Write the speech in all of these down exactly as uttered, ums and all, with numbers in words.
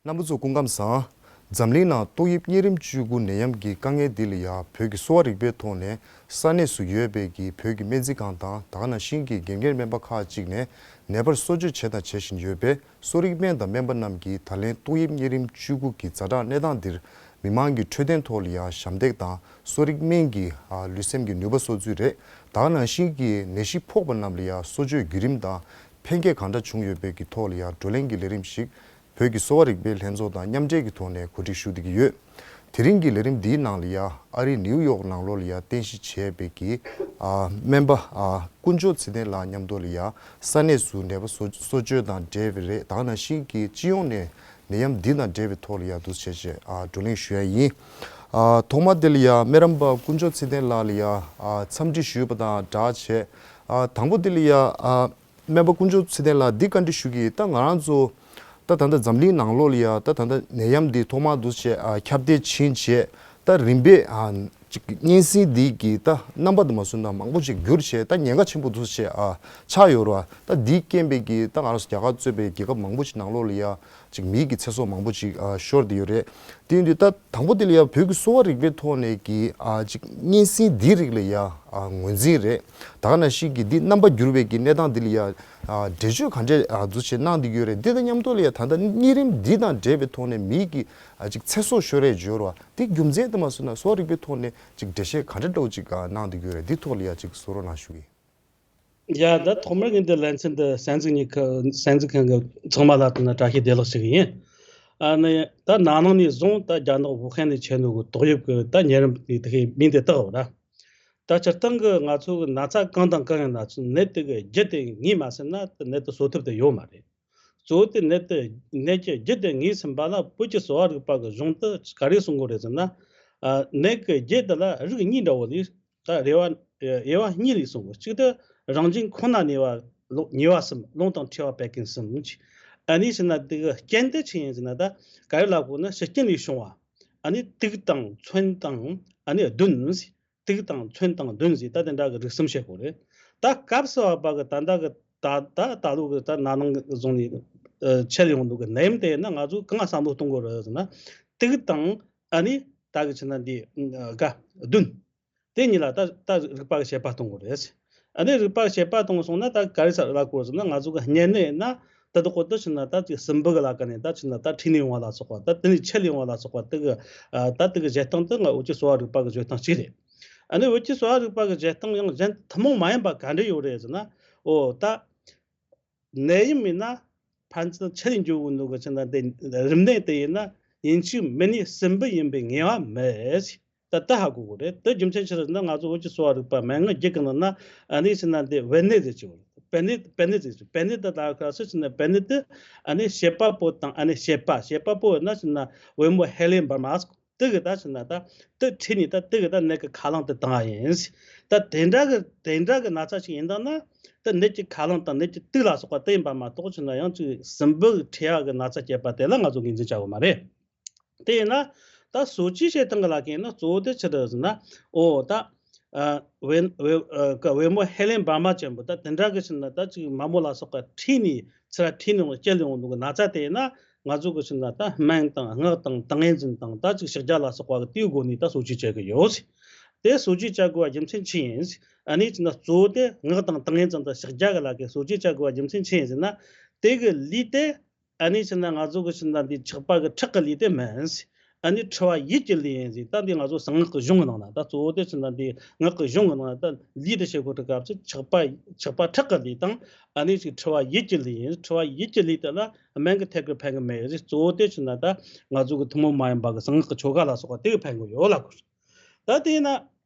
རྣམ་པ་ཚོ་སྐུ་ཁམས་བཟང་། འཛམ་གླིང་ནང་ཏོག་དབྱིབས་གཉན་རིམས་བཅུ་དགུ་ནད་ཡམས་ཀྱི་དཀའ་ངལ་འདི་ལ་ཡང་བོད་ཀྱི་གསོ་བ་རིག་པའི་ཐོག་ནས་ས་གནས་སུ་ཡོད་པའི་གི་བོད་ཀྱི་སྨན་རྩིས་ཁང་དང་ད་ག་ནང་བཞིན་གྱི་རྒན་རྒོན་སྨན་པ་ཁག་ཅིག་ནས་ནད་པར་གསོ་བཅོས་བྱས་དང་བྱེད་བཞིན་ཡོད་པས། གསོ་རིག་སྨན་དང་སྨན་པ་རྣམས་ཀྱིས་ད་ལན་ཏོག་དབྱིབས་གཉན་རིམས་བཅུ་དགུ་གི་ཛ་དྲག་གནས་སྟངས་འདིར་མི་མང་གི་འཕྲོད་བསྟེན་ཐོག་ལ་ཡང་ཞབས་འདེགས་དང་གསོ་རིག་སྨན་གྱི་ཨ་ལུས་སེམས་ཀྱི་ནུས་པ་གསོ་ཚུལ་རེད། ད་ག་ནང་བཞིན་གྱི་ནད་གཞི་ཕོག་པ་རྣམས་ལ་ཡང་གསོ་བཅོས་བརྒྱུད་རིམ་དང་ཕན་སྐྱེད་གང་འདྲ་བྱུང་ཡོད་པའི་གི་ཐོག་ལ་ཡང་བགྲོ་གླེང་གི་ལས་རིམ་ཞིག་བོད་ཀྱི་གསོ་བ་རིག་པའི་ལྷན་ཚོགས་དང་མཉམ་འབྲེལ་གྱི་ཐོག་ནས་གོ་སྒྲིག་ཞུ་བསྡད་ཀྱི་ཡོད། དེ་རིང་གི་ལས་རིམ་འདིའི་ནང་ལ་ཡང་ཨ་རིའི་ནིའུ་ཡོག་ནང་ལོགས་ལ་ཡང་རྟེན་གཞི་བྱས་པའི་གི་ཨ་སྨན་པ་ཨ་དཀོན་མཆོག་ཚེ་བརྟན་ལགས་མཉམ་དུ་ལ་ཡང་ས་གནས་སུ་ནད་པ་གསོ་གསོ་བཅོས་དང་འབྲེལ་བའི་རེད། ད་ག་ནང་བཞིན་གྱི་སྤྱི་ཡོངས་ནས་ནད་ཡམས་འདི་དང་འབྲེལ་བའི་ཐོག་ལ་ཡང་འདུག་བྱས་བྱས་ཨ་བགྲོ་གླེང་ཞུ་ཡ་ཡིན། ཨ་ཐོག་མ་དེ་ལ་ཡང་སྨན་རམས་པ་དཀོན་མཆོག་ཚེ་བརྟན་ལགས་ལ་ཡང་ཨ་འཚམས་འདྲི་ཞུས་པ་དང་སྦྲགས་བྱས། ཨ་དང་པོ་དེ་ལ་ཡང་ཨ་སྨན་པ་དཀོན་མཆོག་ཚེ་བརྟན་ལགས་འདི་བཀའ་འདྲི་ཞུ་གི། ད་ང་རང་ཚོ་ད་ད་ལྟ་འཛམ་གླིང་ནང་ལོགས་ལ་ཡང་ད་ད་ལྟ་ནད་ཡམས་འདི་ཐོག་མར་འདུག་བྱས་ཨ་ཁྱབ་གདལ་ཕྱིན་བྱས། ད་རིམ་པས་ཨ་ཅིག་གཉན་སྲིན་འདི་གི་ད་རྣམ་པ་དུ་མ་སོང་ན་མང་པོ་ཅིག་འགྱུར་བྱས་ད་ཉེན་ཁ་ཆེན་པོ་འདུག་བྱས་ཨ་ཆགས་ཡོད་རེད་བ། ད་འདིའི་རྐྱེན་པས་ཀྱི་ད་ང་རང་ཚོ་རྒྱ་གར་གཙོས་པའི་རྒྱལ་ཁབ་མང་པོ་ཅིག་ནང་ལོགས་ལ་ཡང་ཅིག་མིའི་གི་ཚེ་སྲོག་མང་པོ་ཅིག་ཨ་ཤོར་བསྡད་ཡོད་རེད། དེ་ཡིན་དུས་ད་དང་པོ་དེ་ལ་ཡང་བོད་ཀྱི་གསོ་བ་རིག་པའི་ཐོག་ནས་ཀྱི་ཨ་ཅིག་གཉན་སྲིན་འདིའི་རིགས་ལ་ཡང་ཨ་ངོས་འཛིན་རེད། ད་ག་ནང་བཞིན་གྱི་འདི་རྣམ་པ་འགྱུར་བའི་གི་གནས་སྟངས་འདི་ལ་ཡང་ཨ་འགྲེལ་བརྗོད་ག་འདྲས་ཨ་འདུག་བྱས་གནང་བསྡད་ཀྱི་ཡོད་རེད། འདི་དང་མཉམ་དུ་ལ་ཡང་ད་ལྟ་གཉན་རིམས་འདི་དང་འབྲེལ་བའི་ཐོག་ནས་མིའི་གི་ཨ་ཅིག་ཚེ་སྲོག་ཤོར་རེད་བརྗོད་རོགས། འདི་རྒྱུ་མཚན་དུ་མ་སོང་ན་གསོ་བ་རིག་པའི་ཐོག་ནས་ཅིག་འགྲེལ་བཤད་ག་འདྲ་འདྲ་བོ་ཅིག་ཨ་གནང་བསྡད་ཀྱི་ཡོད་རེད། འདི་ཐོག་ལ་ཡང་ཅིག་གསུང་རོགས་གནང་ཞུ་གི་ཡིན། ཡ་ད་ཐོག་མར་གི་འདི་ལན་ཚན་འདི་གསན་གཟིགས་གཉིས་ཀ་གསན་གཟིགས་མཁན་གི་ཚང་མ་ལ་དང་བཀྲ་ཤིས་བདེ་ལེགས་ཞུ་གི་ཡིན། ཨ་ནི་ད་ན་ནིང་ནས་བཟུང་ད་རྒྱ་ནག་ཝུ་ཧན་ནས་ཆེ་ནོ་གི་ཏོག་དབྱིབས་གི་ད་གཉན་རིམས་དེ་དེ་མིང་དེ་བཏགས་ཡོད་ར། ད་སྤྱིར་བཏང་གི་ང་ཚོ་གི་ན་ཚ་གང་དང་གང་ཡིན་ན་ཚོ་ནད་དེ་གི་རྒྱུ་དེ་ངོས་མ་ཟིན་ན་ད་ནད་དེ་གསོ་ཐབས་དེ་ཡོད་མ་རེད། གཙོ་བོ་དེ་ནད་དེ་ནད་ཀྱི་རྒྱུ་དེ་ངོས་ཟིན་པ་ལ་བོད་ཀྱི་གསོ་བ་རིག་པ་གི་གཞུང་དུ་ག་རེ་གསུང་གི་རེད་ཟེར་ན། ཨ་ནད་ཀྱི་རྒྱུ་དེ་ལ་རིགས་གཉིས་འདྲ་བོ་ལས། ད་དབྱེ་བ་དབྱེ་བ་གཉིས་ལས་གསུངས་པ། གཅིག་དེ་རང་བཞིན་ཁོ་ན་ནུས་པ་ལོ་ཉེ་བ་གསུམ། རླུང་དང་མཁྲིས་པ་བད་ཀན་གསུམ་གཅིག་ཨ་ནི་ཟེར་ན་དེ་གི་རྐྱེན་དེ་ཆི་ཡིན་ཟེར་ན་ད་ག་རེ་ལབ་དགོས་ན་ཕྱི་རྐྱེན་ལས་བྱུང་བ། ཨ་ནི་དུག་དང་མཚོན་དང་ཨ་ནི་གདོན། དུག་དང་མཚོན་དང་གདོན་ཟེར་ད་དེ་འདྲ་གི་རིགས་གསུམ་བཤད་དགོས་རེད། ད་སྐབས་སུ་བབ་པ་གི་ད་ལྟ་གི་ད་ད་ད་ལོ་གི་ད་ན་ནིང་གི་བཟུང་ནས་ཆད་ཡོང་འདུག་གི་ནད་ཡམས་དེ་ཡིན་ན་ང་ཚོ་གང་བསམ་བློ་གཏོང་དགོས་རེད་ཟེར་ན། དུག་དང་ཨ་ནི་ད་གི་ཕྱི་ན་འདི་ག་གདོན། དེ་གཉིས་ལ་ད་ད་རིག་པ་གི་དཔྱད་པ་གཏོང་དགོས་རེད། ཨ་ནི་རིག་པ་གི་དཔྱད་པ་གཏོང་སོང་ན་ད་ག་རེ་ཟེར་ལབ་དགོས་ཟེར་ན། ང་ཚོ་གི་གཉན་ནད་ཡིན་ན་ད་དེ་ཁོ་ད་ཕྱི་ན་ད་ཅིག་སྲིན་འབུ་གི་ལ་ཀ་ནས་ད་ཕྱི་ན་ད་འཁྲུས་ནས་ཡོང་བ་ལ་སོགས་པ། ད་དེ་ནས་ཆད་ཡོང་བ་ལ་སོགས་པ་དེ་གི་ཨ་ད་དེ་གི་བརྗོད་སྟངས་དེ་ང་བོད་ཀྱི་གསོ་བ་རིག་པ་གི་བརྗོད་སྟངས་གཅིག་རེད། ཨ་ནི་བོད་ཀྱི་གསོ་བ་རིག་པ་གི་བརྗོད་སྟངས་ཡང་གཞན་ཐུན་མོང་མ་ཡིན་པ་ག་འདྲ་ཡོད་རེད་ཟེར་ན། འོ་ད་ནད་ཡམས་མིན་ན་ཕན་ཚུན་ཆད་ནས་འགྱུར་གི་འདུག་གི་ཕྱི་ན་དེ་རིམས་ནད་དེ་ཡིན་ན་ཡིན་གཅིག་མིན་གཉིས་སྲིན་འབུ་ཡིན་པའི་ངེས་པ་མེད། ད་ད་ཧ་གོ་གི་རེད། དེ་རྒྱུ་མཚན་ཅི་རེད་ཟེར་ན་ང་ཚོ་བོད་ཀྱི་གསོ་བ་རིག་པ་མན་ངག་བརྒྱད་ཀྱི་ནང་ན་ཨ་ནི་ཕྱི་ན་དེ་བེ་ནད་ཟེར་གྱི་ཡོད་རེད། བེ་ནད་བེ་ནད་ཟེར་གྱི་བེ་ནད་དེ་ད་ག་སུ་ཕྱི་ན་བེ་ནད་དེ་ཨ་ནི་བྱེད་པ་པོ་དང་ཨ་ནི་བྱེད་པ་བྱེད་པ་པོ་ཡིན་ན་ཕྱི་ན་བུ་མོ་ཧེ་ལེན་བར་མ་དེ་གི་ད་ཕྱི་ན་ད་དེ་འཁྲུས་ནས་ད་དེ་གི་ད་ནད་ཀྱི་ཁ་རླངས་དེ་བཏང་བ་ཡིན། ད་དེ་འདྲ་གི་དེ་འདྲ་གི་ན་ཚ་ཞིག་ཡིན་ད་ན་ད་ནད་ཀྱི་ཁ་རླངས་དང་ནད་ཀྱི་དུག་ལ་སོགས་པ་དེ་ཡིན་པ་མ་གཏོགས་ཕྱི་ན་ཡང་ཅིག་སྲིན་འབུ་འཁྲུས་ཡག་གི་ན་ཚ་སྐྱེད་པ་དེ་ལ་ང་ཚོ་ངོས་འཛིན་བྱ་དགོས་མ་རེད། དེ་ཡིན་ན་ད་གསོ་བཅོས་བྱེད་སྟངས་ཀྱི་ལ་ཀ་ཡིན་ན་གཙོ་བོ་དེ་ཅི་རེད་ཟེར་ན། འོ་ད་ཨ་བེ་བེ་ཨ་ཀ་བུ་མོ་ཧེ་ལེན་བར་མ་ཅན་པོ་ད་དེ་འདྲ་གི་ཕྱི་ན་ད་ཅིག་མ་མོ་ལ་སོགས་པ་འཁྲུས་ནས་ཚུར་འཁྲུས་ནས་སྐྱེལ་ཡོང་འདུག་གི་ན་ཚ་དེ་ཡིན་ན་ང་ཚོ་གི་ཕྱི་ན་ད་སྨན་དང་སྔགས་དང་ཏིང་ངེ་འཛིན་དང་ད་ཅིག་ཕྱག་རྒྱ་ལ་སོགས་པ་གི་དེའི་སྒོ་ནས་ད་གསོ་བཅོས་བྱེད་གི་ཡོད། དེ་གསོ་བཅོས་བྱ་དགོས་པ་རྒྱུ་མཚན་ཅི་ཡིན། ཨ་ནི་ཕྱི་ན་གཙོ་བོ་དེ་སྔགས་དང་ཏིང་ངེ་འཛིན་དང་ཕྱག་རྒྱ་གི་ལ་ཀ་གསོ་བཅོས་བྱ་དགོས་པ་རྒྱུ་མཚན་ཅི་ཡིན་ཟེར་ན། དེ་གི་ལུས་དེ་ཨ་ནི་ཕྱི་ན་ང་ཚོ་གི་ཕྱི་ན་འདི་ཆགས་པ་གི་ཁྲག་གི་ལུས་དེ་མིན། ཨ་ནི་འཁྲུ་བ་ཡིད་ཀྱི་ལུས་ཡིན་ཟེར། ད་འདི་ང་ཚོ་གསང་སྔགས་ཀྱི་གཞུང་གི་ནང་ན་ད་གཙོ་བོ་དེ་ཕྱི་ན་འདི་སྔགས་ཀྱི་གཞུང་གི་ནང་ན་ད་ལུས་དེ་བཤད་གོ་དུས་སྐབས་སུ་ཆགས་པ་ཆགས་པ་ཁྲག་གི་ལུས་དང་ཨ་ནི་ཅིག་འཁྲུ་བ་ཡིད་ཀྱི་ལུས་ཡིན། འཁྲུ་བ་ཡིད་ཀྱི་ལུས་དེ་ལ་སྨན་གི་ཐད་ཀྱི་ཕན་གི་མེད་ཟེར། གཙོ་བོ་དེ་ཕྱི་ན་ད་ང་ཚོ་གི་ཐུན་མོང་མ་ཡིན་པ་གི་གསང་སྔགས་ཀྱི་ཆོ་ག་ལ་སོགས་པ་དེ་གི་ཕན་གི་ཡོད་ལ་གོ། ད་དེས་ན།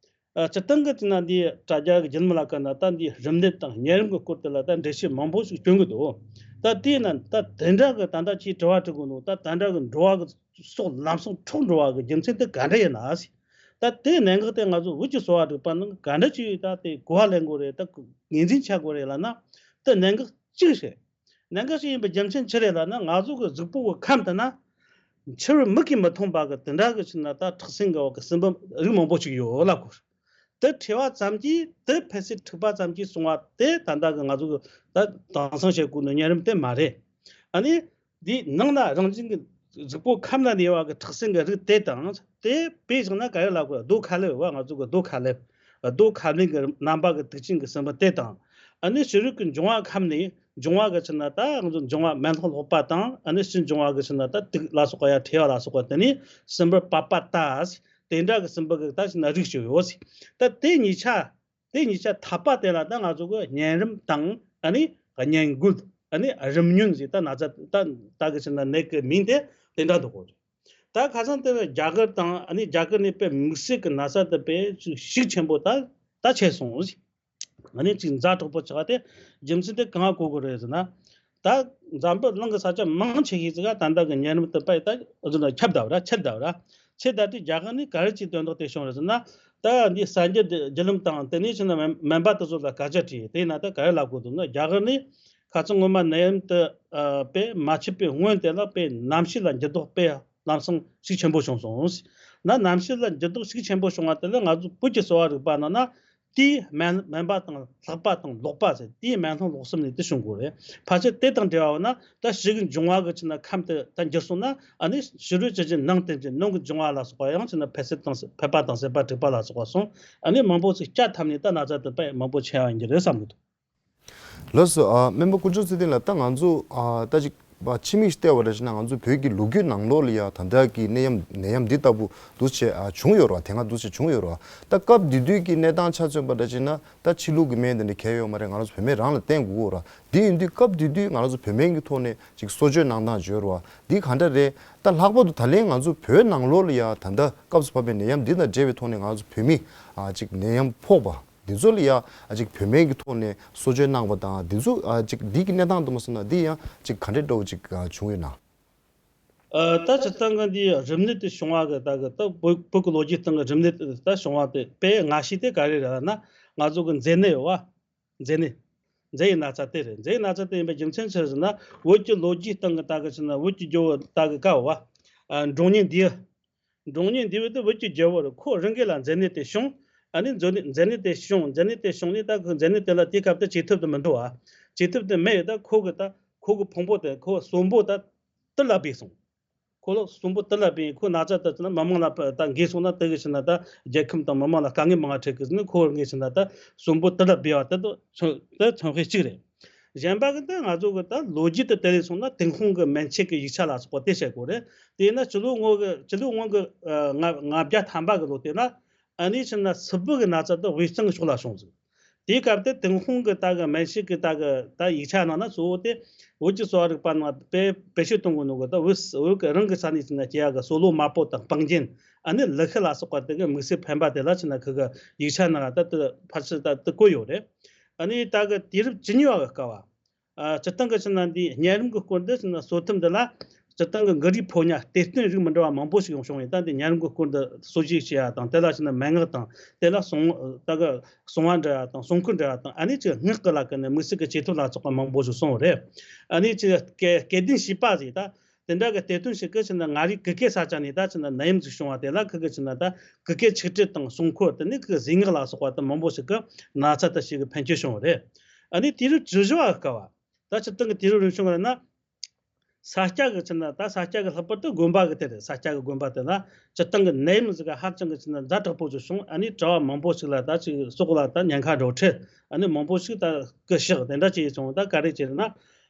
ཨ་སྤྱིར་བཏང་གི་དེ་ན་འདི་དྲ་རྒྱ་གི་རྒྱུད་ལམ་ལ་ཀ་ན་ད་འདི་རིམས་ནད་དང་གཉན་རིམས་ཀྱི་སྐོར་དེ་ལ་ད་འགྲེལ་བཤད་མང་པོ་ཞིག་སྐྱོན་གི་འདུག་ད་དེས་ན་ད་དེ་འདྲ་གི་ད་ལྟ་ཁྱེད་དྲི་བ་དྲི་གི་འདུག་ད་དེ་འདྲ་གི་འགྲོ་བ་གི་སྲོག་ལམ་སང་འཕྲོག་འགྲོ་བ་གི་རྒྱུ་མཚན་དེ་ག་འདྲ་ཡིན་ན་ཟེར། ད་དེ་གནད་འགག་དེ་ང་ཚོ་བོད་ཀྱི་གསོ་བ་རིག་པ་ནང་ག་འདྲ་ཅིག་ད་དེ་གོ་བ་ལེན་དགོས་རེད། ད་ངོས་འཛིན་བྱ་དགོས་རེད་ལབ་ན། ད་གནད་འགག་གཅིག་རེད། གནད་འགག་ཅིག་ཡིན་པའི་རྒྱུ་མཚན་ཅི་རེད་ལབ་ན། ང་ཚོ་གི་གཟུགས་པོ་གི་ཁམས་དེ་ན་ཕྱི་རོལ་མིག་གིས་མི་མཐོང་བ་གི་དེ་འདྲ་གི་ཕྱི་ན་ད་ཁྲག་སྲིན་གི་འོག་གི་སྲིན་འབུ་རིགས་མང་པོ་ཅིག་ཡོད་ལབ་གོ། དེ་འཁྲུ་བ་ཙམ་གྱིས་དེ་ཕན་ཚུན་འཁྲུག་པ་ཙམ་གྱིས་སོང་བ་དེ་ད་ལྟ་གི་ང་ཚོ་གི་ད་དེང་སང་བཤད་གོ་ནོ་གཉན་རིམས་དེ་མ་རེད། ཨ་ནི་འདི་ནང་ན་རང་བཞིན་གི་ གཟུགས་པོ་ཁམས་ན་གནས་པ་གི་ཁྲག་སྲིན་གྱི་རིགས་དེ་དང་། དེ་དཔེ་བཞག་ན་ག་རེ་ལབ་དགོས། རྡོ་ཁ་ལེབ་བ། ང་ཚོ་གི་རྡོ་ཁ་ལེབ། རྡོ་ཁ་ལེབ་གི་རྣམ་པ་གི་དུག་ཅན་གྱི་སྲིན་འབུ་དེ་དང་། ཨ་ནི་ཕྱི་རོལ་གྱི་འབྱུང་བ་ཁམས་ནས། འབྱུང་བ་གི་ཕྱིར་ན་ད་ང་ཚོ་འབྱུང་བ་མེ་ལྷུང་ལོག་པ་དང་། ཨ་ནི་ཕྱི་འབྱུང་བ་གི་ཕྱིར་ན་ད་དུག་ལ་སོགས་པ་ཡང་ཐེ་བ་ལ་སོགས་པ། དེ་ནས་སྲིན་འབུ་པ་པ་ཏ། དེ་འདྲ་གི་སྲིན་འབུ་གི་ད་ཕྱིར་ན་རིགས་ཤིག་ཡོད། ད་དེ་གཉིས་ཆ། དེ་གཉིས་ཆ་ཐ་པ་དེ་ལ་ད་ང་ཚོ་གི་གཉན་རིམས་དང་། ཨ་ནི་གཉན་རྒོད། ཨ་ནི་རིམས་ཉུང་ཟེར། ད་ན་ཚ་ད་ད་གི་ཕྱིར་ན་ནད་གི་མིང་དེ་དེ་འདྲ་འདུག་གོ། ད་ཁ་སང་དེ་རྒྱ་གར་དང་། ཨ་ནི་རྒྱ་གར་ནས་དཔེ་དམིགས་བསལ་གྱི་ན་ཚ་དེ་དཔེ་ཤུགས་ཆེན་པོ་ད་ད་ཆེ་སོང་། ཨ་ནི་ཅིག་ཛ་དྲག་པོ་ཆགས་པ་དེ་རྒྱུ་མཚན་དེ་གང་གོ་དགོས་རེད་ཟེར་ན། ད་འཛམ་བུ་གླིང་གི་ས་ཆ་མང་ཆེ་ཤོས་ཅིག་ག་ད་ལྟ་གི་གཉན་རིམས་དེ་དཔེ་ད་ཨ་ཟུར་ན་ཁྱབ་བསྡད་པ་ར། ཁྱབ་བསྡད་པ་ར། ཁྱབ་བསྡད་དུས་རྒྱ་གར་ནས་ག་རེ་ཅིག་དོན་དག་དེ་བྱུང་རེད་ཟེར་ན། ད་འདི་གསར་འགྱུར་བརྒྱུད་ལམ་དང་དེ་ནས་ཕྱིན་ན་སྨན་པ་དེ་ཚོ་ལ་སྐད་ཆ་དྲིས། དེ་ན་ད་ག་རེ་ལབ་དགོས་འདུག་ན། རྒྱ་གར་ནས་ཁ་སང་སྔོན་མ་ནད་ཡམས་དེ་དཔེ་མ་མཆེད་པའི་སྔོན་དེ་ལ་དཔེ་གནམ་གཤིས་ལ་འགྱུར་ལྡོག་དཔེ་ལམ་སང་ཤུགས་ཆེན་པོ་བྱུང་སོང་། ན་གནམ་གཤིས་ལ་འགྱུར་ལྡོག་ཤུགས་ཆེན་པོ་བྱུང་བ་དེ་ལ་ང་ཚོ་བོད་ཀྱི་གསོ་བ་རིག་པ་ནང་ན་དེའི་སྨན་སྨན་པ་དང་ལྷག་པ་དང་ལོག་པ་ཟེར། དེའི་སྨན་སློང་ལོག་གསུམ་ནས་དེ་བྱུང་དགོས་རེད། ཕལ་ཆེར་དེ་དང་འབྲེལ་བ་ཡོད་ན། ད་ཕྱི་གི་འབྱུང་བ་གི་ཕྱིར་ན་ཁམས་དེ་ད་འགྱུར་སོང་ན། ཨ་ནི་ཕྱི་རོལ་ཅན་གྱི་ནང་བསྟན་གྱི་ནང་གི་འབྱུང་བ་ལ་སོགས་པ་ཡང་ཕྱིར་ན་འཕེལ་ཚད་དང་འཕེལ་པ་དང་ཟད་པ་འགྲིག་པ་ལ་སོགས་པ་སོང་། ཨ་ནི་མང་པོ་ཞིག་བསྐྱར་ཐམས་ནས་ད་ན་ཚ་དེ་དཔེ་མང་པོ་ཆེ་བ་ཡིན་གྱི་རེད་བསམ་གྱི་འདུག། ལགས་སོ། ཨ་སྨན་པ་དཀོན་མཆོག་ཚེ་བརྟན་ལགས། ད་ང་ཚོ་ཨ་ད་ཅིག་ཕྱི་མིག་བལྟས་པ་རེད་ཟེར་ན། ང་ཚོ་བོད་ཀྱི་ལོ་རྒྱུས་ནང་ལོགས་ལ་ཡ་ད་ལྟ་གི་ནད་ཡམས་ནད་ཡམས་འདི་ལྟ་བུ་འདུག་སེ་ཨ་བྱུང་ཡོད་རེད་བ། དེ་སྔ་འདུག་སེ་བྱུང་ཡོད་རེད་བ། ད་སྐབས་དེ་དུས་ཀྱི་གནས་སྟངས་ཆ་མཚོན་པ་འདྲ་བྱས་ན། ད་ཕྱི་ལུགས་ཀྱི་སྨན་དེ་འདྲ་གང་ཡང་ཡོད་མ་རེད། ང་རང་ཚོ་བོད་སྨན་རང་ལ་བརྟེན་དགོས་ཀྱི་ཡོད་རེད་བ། དེ་ཡིན་དུས་སྐབས་དེ་དུས་ང་རང་ཚོ་བོད་སྨན་གྱི་ཐོག་ནས་ཅིག་གསོ་བཅོས་གནང་སྟངས་བརྗོད་རེད་བ། འདི་ག་འདྲ་རེད། ད་ལྷག་པར་དུ་ད་ལན་ང་ཚོ་བོད་ནང་ལོགས་ལ་ཡ་ད་ལྟ་སྐབས་སུ་བབས་པའི་ནད་ཡམས་འདི་དང་འབྲེལ་བའི་ཐོག་ནས་ང་ཚོ་བོད་མི་ཨ་ཅིག་ནད་ཡམས་ཕོག་པ་འདི་ཚོ་ལ་ཡ་ཨ་ཅིག་བོད་སྨན་གྱི་ཐོག་ནས་གསོ་བཅོས་གནང་བ་དང་། འདི་ཚོ་ཨ་ཅིག་འདི་གི་གནས་སྟངས་དུ་མ་སོང་ན། འདི་ཡང་ཅིག་ག་འདྲ་འདྲ་བོ་ཅིག་ཨ་བྱུང་ཡོད་ན། ཨ་ད་སྤྱིར་བཏང་གི་འདི་རིམས་ནད་དེ་བྱུང་བ་གི་ད་གི་ད་བོད་བོད་ཀྱི་ལོ་རྒྱུས་སྟེང་གི་རིམས་ནད་ད་བྱུང་བ་དེ་དཔེ་སྔ་ཤོས་དེ་ག་རེ་རེད་ལབ་ན། ང་ཚོ་གི་མཛེ་ནད་ཡོད་བ། མཛེ་ནད། མཛེ་ཡི་ན་ཚ་དེ་རེད། མཛེ་ཡི་ན་ཚ་དེ་ཡིན་པའི་རྒྱུ་མཚན་ཆི་ཟེར་ན། བོད་ཀྱི་ལོ་རྒྱུས་སྟེང་གི་ད་གི་ཕྱིར་ན་བོད་ཀྱི་རྒྱལ་པོ་ད་གི་ཀ་བ། ཨ་འབྲོང་གཉན་འདུས། འབྲོང་གཉན་འདུས་པ་དེ་བོད་ཀྱི་རྒྱལ་པོ་རེད། ཁོ་རང་གི་ལ་མཛེ་ནད་དེ་བྱུང་། ཨ་ནི་མཛེ་ནད་མཛེ་ནད་དེ་བྱུང་། མཛེ་ནད་དེ་བྱུང་ནས་ད་གི་མཛེ་ནད་དེ་ལ་དེའི་སྐབས་དེ་བཅོས་ཐབས་དེ་མི་འདུག་ཨ། བཅོས་ཐབས་དེ་མེད། ད་ཁོ་གི་ད་ཁོ་གི་ཕུང་པོ་དེ་ཁོ་གསོན་པོ་ད་དུར་ལ་སྦས་སོང་། ཁོ་ལ་གསོན་པོ་དུར་ལ་སྦས། ཁོ་ན་ཚ་དེ་ན་མི་མང་ལ་ད་འགོས་སོང་ན། དེ་གི་ཕྱིར་ན་ད་རྒྱལ་ཁམས་དང་མི་མང་ལ་དཀའ་ངལ་མང་ང་འཕྲད་གི་ཟེར་ནས། ཁོ་རང་གི་ཕྱིར་ན་ད་གསོན་པོ་དུར་ལ་སྦས་པ་དེ་དང་མཚུངས་དེ་མཚུངས་བྱེད་གཅིག་རེད། གཞན་པ་གི་ད་ང་ཚོ་གི་ད་ལོ་རྒྱུས་དེ་དེ་ལས་སོང་ན། ཏུན་ཧོང་གི་མན་ཆད་ཀྱི་ཡིག་ཆ་ལ་སོགས་པ་དེ་བཤད་དགོས་རེད། དེས་ན་སྤྱི་ལོ་སྔོན་གི་སྤྱི་ལོ་སྔོན་གི་ལྔ་ལྔ་བརྒྱ་ཐམ་པ་གི་ལོ་དེ་ན། ཨ་ནི་ཕྱིར་ན་སྲིན་འབུ་གི་ན་ཚ་དེ་དབུས་གཙང་གི་ཕྱོགས་ལ་བྱུང་ཟིག། དེའི་སྐབས་དེ་ཏུན་ཧོང་གི་ད་གི་མན་ཆད་ཀྱི་ད་གི་ད་ཡིག་ཆ་ནང་ན་གཙོ་བོ་དེ་བོད་ཀྱི་གསོ་བ་རིག་པ་ནང་དཔེ་བེད་སྤྱོད་གཏོང་གི་འདུག་གི། ད་བོད་བོད་ཀྱི་རང་གི་ས་ནས་ཕྱིར་ན་སྐྱེ་ཡག་གི་སོ་ལོ་དམར་པོ་དང་སྤང་རྒྱན། ཨ་ནི་ལི་ཤི་ལ་སོགས་པ་དེ་གི་དམིགས་བསལ་ཕན་པ་དེ་ལ་ཕྱིར་ན་ཁོ་གི་ཡིག་ཆ་ནང་ད་དེ་ཕལ་ཆེར་ད་དེ་བཀོད་ཡོད་རེད། ཨ་ནི་ད་གི་དུས་རབས་བཅུ་གཉིས་པ་གི་སྐབས་བ། ཨ་སྤྱིར་བཏང་གི་ཕྱིར་ན་འདི་གཉན་རིམས་ཀྱི་སྐོར་འདི་ཕྱིར་ན་གསོ་ཐབས་འདི་ལ། སྤྱིར་བཏང་གི་མགོ་རིལ་ཕོ་ཉ་གཏེར་སྟོན་རིགས་མི་འདྲ་བ་མང་པོ་ཞིག་ཡོང་བྱུང་བས། ད་འདི་གཉན་རིམས་ཀྱི་སྐོར་འདི་གསོ་བཅོས་བྱེད་ཡ་དང་། དེ་ལ་ཕྱིར་ན་མན་ངག་དང་། དེ་ལ་སྲུང་ད་གི་སྲུང་བ་འབྲི་ཡ་དང་། སྲུང་འཁོར་འབྲི་ཡ་དང་། ཨ་ནི་ཅིག་སྔགས་ཀྱི་ལ་ཀ་ནས་དམིགས་བསལ་གྱི་བཅོས་ཐབས་ལ་སོགས་པ་མང་པོ་ཞིག་གསུངས་པ་རེད། ཨ་ནི་ཅིག་སྐལ་སྐལ་ལྡན་བྱིས་པ་ཟེར། ད་དེ་འདྲ་གི་གཏེར་སྟོན་ཞིག་གི་ཕྱིར་ན་མངའ་རིས་གུ་གེ་ས་ཆ་ནས་ད་ཕྱིར་ན་ནད་ཡམས་ཟིག་བྱུང་བ་དེ་ལ་ཁོ་གི་ཕྱིར་ན་ད་གུ་གེ་ཆིག་དྲིལ་དང་སྲུང་འཁོར། དེ་ནས་ཁོ་གི་གཟེངས་སྔགས་ལ་སོགས་པ་དེ་མང་པོ་ཞིག་གི་ན་ཚ་དེ་ཞིག་གི་ཕན་ཆོད་བྱུང་བ་རེད། ཨ་ནི་དུས་རབས་བཅུ་བཞི་བ་གི་སྐབས་བ། ད་སྤྱིར་བཏང་གི་དུས་རབས་རིམ་བྱུང་གི་ན། ས་སྐྱ་གི་ཕྱིར་ན། ད་ས་སྐྱ་གི་ལྷག་པར་དུ་དགོན་པ་གི་དེ་རེད། ས་སྐྱ་གི་དགོན་པ་དེ་ལ་སྤྱིར་བཏང་གི་ནད་ཡམས་ཟིག་ག་ཧ་ཅང་གི་ཕྱིར་ན་ཛ་དྲག་པོ་ཞིག་བྱུང་། ཨ་ནི་གྲྭ་བ་མང་པོ་ཞིག་ལ་ད་ཅིག་སྲོག་ལ་ད་ཉེན་ཁ་འགྲོ་འཕྲད། ཨ་ནི་མང་པོ་ཞིག་ད་སྐུ་གཤེགས། དེ་འདྲ་བྱས་སོང་། ད་ག་རེ་བྱས་ན།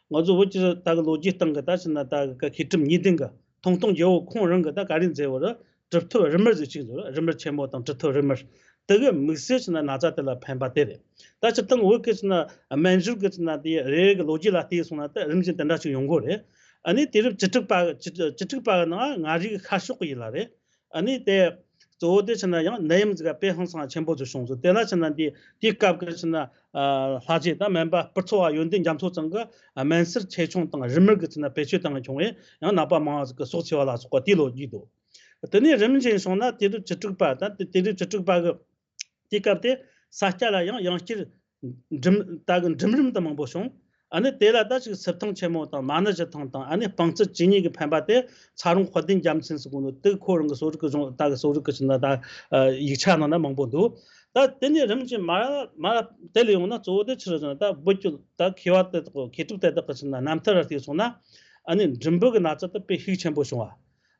ང་ཚོ་བོད་ཀྱི་ད་གི་ལོ་རྒྱུས་སྟེང་གི་ད་ཕྱིར་ན་ད་གི་མཁས་གྲུབ་གཉིས་ལྡན་གི་ཐང་སྟོང་རྒྱལ་པོ་ཁོང་རང་གི་ད་ག་རེ་མཛད་པ་རེད། གྲུབ་ཐོབ་རིལ་མར་ཟེར་ཅིག་ཡོད་རེད། རིལ་མར་ཆེན་མོ་དང་གྲུབ་ཐོབ་རིལ་མར། དེ་གི་དམིགས་བསལ་ཕྱིར་ན་ན་ཚ་དེ་ལ་ཕན་པ་དེ་རེད། ད་སྤྱིར་བཏང་བོད་ཀྱི་ཕྱིར་ན་སྨན་སྦྱོར་གི་ཕྱིར་ན་དེ་རེ་རེ་གི་ལོ་རྒྱུས་ལ་བལྟས་སོང་ན། ད་རིམ་བཞིན་དེ་འདྲ་ཞིག་ཡོང་གི་རེད། ཨ་ནི་དུས་རབས་བཅུ་དྲུག་པ་བཅུ་བཅུ་དྲུག་པ་གི་ནང་མངའ་རིས་ཤར་ཕྱོགས་གི་ཡུལ་ལ་རེད། ཨ་ནི་དེ་གཙོ་བོ་དེ་ཕྱིར་ན་ཡང་ནད་ཡམས་ཟིག་ག་དཔེ་ཧང་སང་ཆེན་པོ་ཞིག་བྱུང་སོང་། དེ་ལ་ཕྱིར་ན་དེ་དེའི་སྐབས་ཀྱི་ཕྱིར་ན་ལྷ་རྗེ་དང་སྨན་པ་སྤུར་ཚོགས་པ་ཡོན་ཏན་རྒྱ་མཚོ་ཚང་གི་སྨན་སེར་ཆེ་ཆུང་དང་རིལ་མར་གྱི་ཕྱིར་ན་བེད་སྤྱོད་བཏང་བྱུང་བས། ཡང་ནད་པ་མང་བ་ཟིག་གི་སྲོག་བཅད་པ་ལ་སོགས་པ་དེའི་ལོ་རྒྱུས་འདུག། དེ་ནས་རིམ་བཞིན་སོང་ན་དུས་རབས་བཅུ་དྲུག་པ། ད་དུས་རབས་བཅུ་དྲུག་པ་གི་དེའི་སྐབས་དེ་ས་སྐྱ་ལ་ཡང་ཡང་བསྐྱར་འབྲིང་ད་གི་འབྲིང་རིམས་དེ་མང་པོ་བྱུང་། ཨ་ནི་དེ་ལ་ད་ཅིག་སིལ་ཐང་ཆེན་མོ་དང་མ་ཎི་བཞི་ཐང་དང་། ཨ་ནི་སྤང་རྩི་ཇི་སྙེད་ཀྱི་ཕན་པ་དེ་ཚ་རུང་དཔལ་ལྡན་རྒྱལ་མཚན་ཟེར་གོ་ནོ་དེ་ཁོ་རང་གི་གསོ་རིག་གི་གཞུང་། ད་གི་གསོ་རིག་གི་ཕྱིར་ན་ད་ཡིག་ཆ་ནང་ན་མང་པོ་འདུག། ད་དེ་ནས་རིམ་བཞིན་མར་མར་དེ་ལས་ཡོང་ན་གཙོ་བོ་དེ་ཕྱིར་ན་ད་བོད་ཀྱི་ད་མཁས་པ་དེ་དག་མཁས་གྲུབ་དེ་དག་གི་ཕྱིར་ན་རྣམ་ཐར་ལ་བལྟས་སོང་ན། ཨ་ནི་འབྲུམ་བུ་གི་ན་ཚ་དེ་དཔེ་ཤུགས་ཆེན་པོ་བྱུང་བ།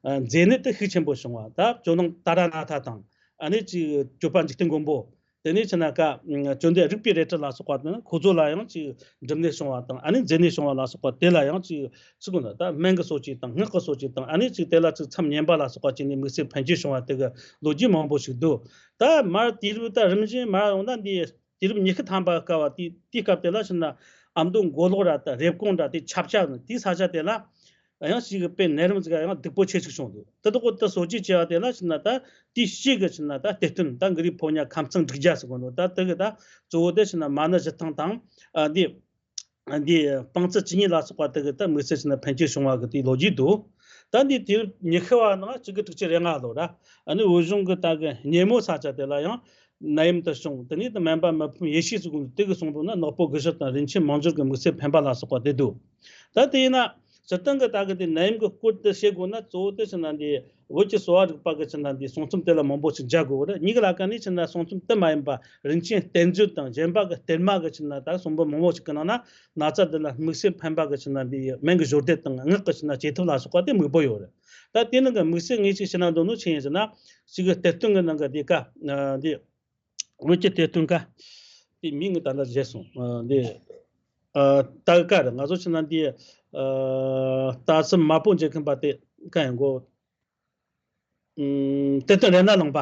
ཨ། མཛེ་ནད་དེ་ཤུགས་ཆེན་པོ་བྱུང་བ། ད་ཇོ་ནང་ཏཱ་ར་ནཱ་ཐ་དང་། ཨ་ནི་ཅིག་གྱོད་པ་འཇིག་རྟེན་མགོན་པོ། དེ་ནས་ཕྱིན་ན་ཀ་ཨ་བཅོམ་ལྡན་རིག་པའི་རལ་གྲི་ལ་སོགས་པ་དེ་ནི་ཁོ་ཚོ་ལ་ཡང་ཅིག་འབྲུམ་ནད་བྱུང་བ་དང་། ཨ་ནི་མཛེ་ནད་བྱུང་བ་ལ་སོགས་པ་དེ་ལ་ཡང་ཅིག་ཅི་གོ་ན་ད་སྨན་གྱི་གསོ་བཅོས་དང་། སྔགས་ཀྱི་གསོ་བཅོས་དང་། ཨ་ནི་ཅིག་དེ་ལ་ཅིག་མཚམས་ཉམས་པ་ལ་སོགས་པ་བྱས་ནས་དམིགས་བསལ་ཕན་ཆད་བྱུང་བ་དེ་གི་ལོ་རྒྱུས་མང་པོ་ཞིག་འདུག་ད་མར་དུས་རབས་ད་རིམ་བཞིན་མར་ཡོང་ན་འདི། དུས་རབས་ཉི་ཤུ་ཐམ་པ་སྐབས་བ་དེ། དེའི་སྐབས་དེ་ལ་ཕྱིན་ན་ཨ་མདོ་མགོ་ལོག་ར་དང་རེབ་གོང་ར་དེ་ཆབ་ཆ་ནི་དེའི་ས་ཆ་དེ་ལ་ཡང་ཞིག་གི་དཔེ་ནད་རིམས་ཟིག་ཡང་སྡུག་པོ་ཆེ་ཞིག་བྱུང་འདུག་དེ་དག་གོ་དེ་གསོ་བཅོས་བྱས་པ་དེ་ལ་ཕྱིན་ན་ད་དེའི་ཕྱིས་གི་ཕྱིན་ན་ད་གཏེར་སྟོན་ད་གུ་རུ་ཕོ་ཉ་ཁམས་ཚང་འབྲུག་རྒྱལ་ཟེར་གོ་འདུག་ད་དེ་གི་ད་གཙོ་བོ་དེ་ཕྱིན་ན་མ་ཎི་བཞི་ཐང་དང་། ཨ་འདི། འདི་སྤང་ཚེ་ཇི་སྙེད་ལ་སོགས་པ་དེ་གི་ད་དམིགས་བསལ་ཕྱིན་ན་ཕན་ཆད་བྱུང་བ་གི་དེའི་ལོ་རྒྱུས་འདུག་ད་འདི་དུས་རབས་ཉི་ཤུ་བ་ནང་གཅིག་དགུ་དྲུག་ཅུ་རེ་ལྔ་ལོ་ར། ཨ་ནི་བོད་གཞུང་གི་ད་གི་སྙེ་མོ་ས་ཆ་དེ་ལ་ཡང་ནད་ཡམས་དེ་བྱུང་། དེ་ནས་ད་སྨན་པ་མི་ཕམ་ཡེ་ཤེས་སུ་དགོངས་དེ་གི་གསུང་དོན་ན་ནག་པོ་དགུ་ཤོག་དང་རིན་ཆེན་མང་འབྱོར་གི་དམིགས་བསལ་ཕན་པ་ལ་སོགས་པ་དེ་འདུག་ད་དེས་ན་སྤྱིར་བཏང་གི་ད་གི་དེ་ནད་ཡམས་གི་སྐོར་དེ་བཤད་དགོས་ན་གཙོ་བོ་དེ་ཕྱིན་ན་འདི། བོད་ཀྱི་གསོ་བ་རིག་པ་གི་ཕྱིན་ན་འདི་གསུང་རྩོམ་དེ་ལ་མང་པོ་ཞིག་མཇལ་དགོས་པ་རེད། གཉིས་ཀ་ལ་ཀ་ནས་ཕྱིན་ན་གསུང་རྩོམ་དེ་མ་ཡིན་པ་རིན་ཆེན་གཏེར་མཛོད་དང་། གཞན་པ་གི་གཏེར་མ་གི་ཕྱིན་ན་ད་གསུང་འབུམ་མང་པོ་ཞིག་གི་ནང་ན་ན་ཚ་འདི་ལ་དམིགས་བསལ་ཕན་པ་གི་ཕྱིན་ན་འདི་སྨན་གྱི་བཞུགས་སྡེ་དང་། སྔགས་ཀྱི་ཕྱིན་ན་བཅོས་ཐབས་ལ་སོགས་པ་དེ་མང་པོ་ཡོད་རེད། ད་དེ་ནང་གི་དམིགས་བསལ་ངས་ཅིག་ཕྱི་ནང་འདོན་ནོ་ཆི་ཡིན་ཟེར་ན། ཅིག་གི་གཏེར་སྟོན་གི་ནང་གི་འདི་ཀ་འདི། བོད་ཀྱི་གཏེར་སྟོན་ཀ། དེ་མིང་ངས་ད་ལྟ་བརྗེད་སོང་། ཨ་འདི། ཨ་ད་གི་ཀ་རེད། ང་ཚོ་ཕྱིན་ན་འདི། ཨ་རྟ་ཚུབ་མ་པོ་འབྱེད་མཁན་པ་དེ་ཀ་ཡིན་གོ། ཨུམ། གཏེར་སྟོན་རཏྣ་གླིང་པ།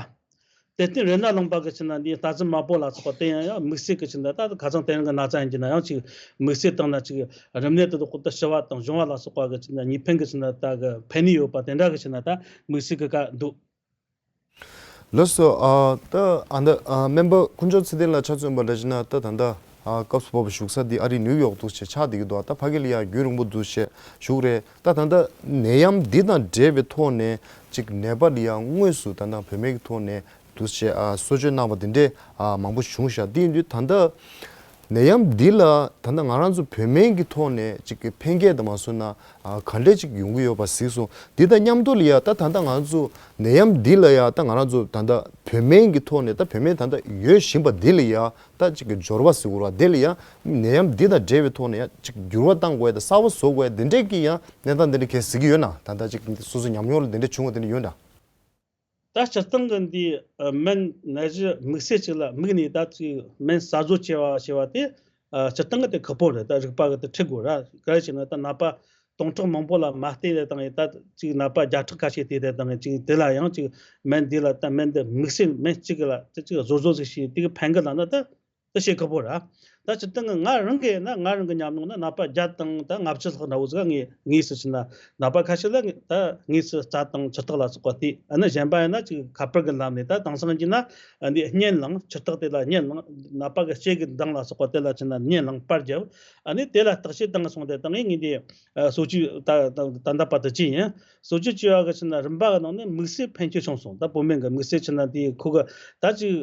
གཏེར་སྟོན་རཏྣ་གླིང་པ་གི་ཕྱིན་ན་འདི་རྟ་ཚུབ་མ་པོ་ལ་སོགས་པ་དེ་ཡང་ཡང་དམིགས་བསལ་གི་ཕྱིན་ན་ད་ཁ་སང་དེ་རིང་གི་ན་ཚ་ཡིན་གྱི་ན་ཡང་ཅིག་དམིགས་བསལ་བཏང་ན་ཅིག་རིམས་ནད་དེ་དག་གོ་ད་ཞི་བ་དང་སྦྱོང་བ་ལ་སོགས་པ་གི་ཕྱིན་ན་གཉིས་ཕན་གི་ཕྱིན་ན་ད་གི་ཕན་ནུས་ཡོད་པ་དེ་འདྲ་གི་ཕྱིན་ན་ད་དམིགས་བསལ་གི་ཀ་འདུག་ལགས་སོ། ཨ་ད་ཨ་ད་ཨ་སྨན་པ་དཀོན་མཆོག་ཚེ་བརྟན་ལགས་ཆ་མཚོན་པ་འདྲ་བྱས་ན་ད་ད་ད་ཨ་སྐབས་སུ་བབས་པ་བཞུགས་ས་འདི་ཨ་རིའི་ནིའུ་ཡོག་འདུག་ཅེས་ཆགས་བསྡད་ཀྱི་འདུག་ད་ཕ་གི་ལ་ཡ་རྒྱུན་རིང་པོ་འདུག་ཅེས་བཞུགས་རེད། ད་ད་ད་ནད་ཡམས་འདི་དང་འབྲེལ་བའི་ཐོག་ནས་ཅིག་ནད་པ་ལ་ཡ་དངོས་སུ་ད་ད་བོད་སྨན་གྱི་ཐོག་ནས་འདུག་ཅེས་ཨ་གསོ་བཅོས་གནང་བ་འདི་འདྲས་ཨ་མང་པོ་བྱུང་ཤག་དེ་ཡིན་དུས་ད་ད། ནད་ཡམས་འདི་ལ་ད་ལྟ་ང་རང་ཚོ་བོད་སྨན་གྱི་ཐོག་ནས་ཅིག་གི་ཕན་སྐྱེད་དུ་མ་སོང་ན་ཨ་ག་འདྲས་ཅིག་ཡོང་གི་ཡོད་པ་གཟིགས་སོང་། འདི་དང་མཉམ་དུ་ལ་ཡ་ད་ད་ལྟ་ང་ཚོ་ནད་ཡམས་འདི་ལ་ཡ་ད་ང་རང་ཚོ་ད་ལྟ་བོད་སྨན་གྱི་ཐོག་ནས་ད་བོད་སྨན་ད་ལྟ་ཡོད་བཞིན་པ་འདི་ལ་ཡ་ད་ཅིག་གི་སྦྱོར་བ་ཟེར་དགོས་ར། འདི་ལ་ཡ་ནད་ཡམས་འདི་དང་འབྲེལ་བའི་ཐོག་ནས་ཡ་ཅིག་འགྱུར་བ་གཏང་དགོས་ཡ་ད་གསར་བ་བཟོ་དགོས་ཡ་འདི་འདྲས་ཀྱི་ཡ་གནས་སྟངས་འདི་འདྲས་ཁས་གཟིགས་ཀྱི་ཡོད་ན། ད་ལྟ་ཅིག་སོ་སོ་ཉམས་མྱོང་ལ་འདི་འདྲས་བྱུང་བ་འདི་འདྲས་ཡོད་ན། ད་སྤྱིར་བཏང་གི་འདི་སྨན་ནད་གཞི་དམིགས་བསལ་ཅིག་ལ་དམིགས་ནས་ད་ཅིག་སྨན་གསར་བཟོ་བྱས་པ་བྱས་པ་དེ་སྤྱིར་བཏང་གི་དེ་ཁག་པོ་རེད། ད་རིག་པ་གི་དེ་ཁྲིད་དགོས་ར། ག་རེ་བྱས་ན་ད་ནད་པ་སྟོང་ཕྲག་མང་པོ་ལ་མ་བལྟས་དེ་དང་ཡིན། ད་ཅིག་ནད་པ་བརྒྱ་ཕྲག་ཁ་ཤས་བལྟས་དེ་དང་ཡིན། ཅིག་དེ་ལ་ཡང་ཅིག་སྨན་འདི་ལ་ད་སྨན་འདི་དམིགས་བསལ་སྨན་གཅིག་ལ་ད་ཅིག་བཟོ་བཟོ་ཟིག་བྱས་དེ་གི་ཕན་གི་ལ་ན་ད། དེ་བྱེད་ཁག་པོ་ར། ད་སྤྱིར་བཏང་གི་ང་རང་གི་ཡིན་ན་ང་རང་གི་ཉམས་མྱོང་ན་ནད་པ་བརྒྱ་དང་ད་ལྔ་བཅུ་ལྷག་འདྲ་བོ་ཟིག་ངས་དངོས་སུ་ཕྱིན་ན་ནད་པ་ཁ་ཤས་ལ་ད་དངོས་སུ་རྩ་དང་ཆུ་རྟགས་ལ་སོགས་པ་དེ། ཨ་ནི་གཞན་པ་ཡིན་ན་ཅིག་ཁ་པར་གི་ལམ་ནས་ད་དེང་སང་གི་ན་འདི་བརྙན་བླངས། ཆུ་རྟགས་དེ་ལ་བརྙན་བླངས། ནད་པ་གི་ལྕེ་གི་མདངས་ལ་སོགས་པ་དེ་ལ་ཕྱིན་ན་བརྙན་བླངས་པར་བརྒྱབ། ཨ་ནི་དེ་ལ་བརྟག་དཔྱད་བཏང་སོང་། དེ་དང་ངས་འདི་གསོ་བཅོས་ད་ད་ད་ལྟ་བར་དུ་བྱས་ཡིན། གསོ་བཅོས་བྱས་པ་གི་ཕྱིན་ན་རིམ་པ་གི་ནང་ནས་དམིགས་བསལ་ཕན་ཆད་བྱུང་སོང་། ད་བོད་སྨན་གི་དམིགས་བསལ་ཕྱིན་ན་འདི་ཁོ་གི་ད་ཅིག་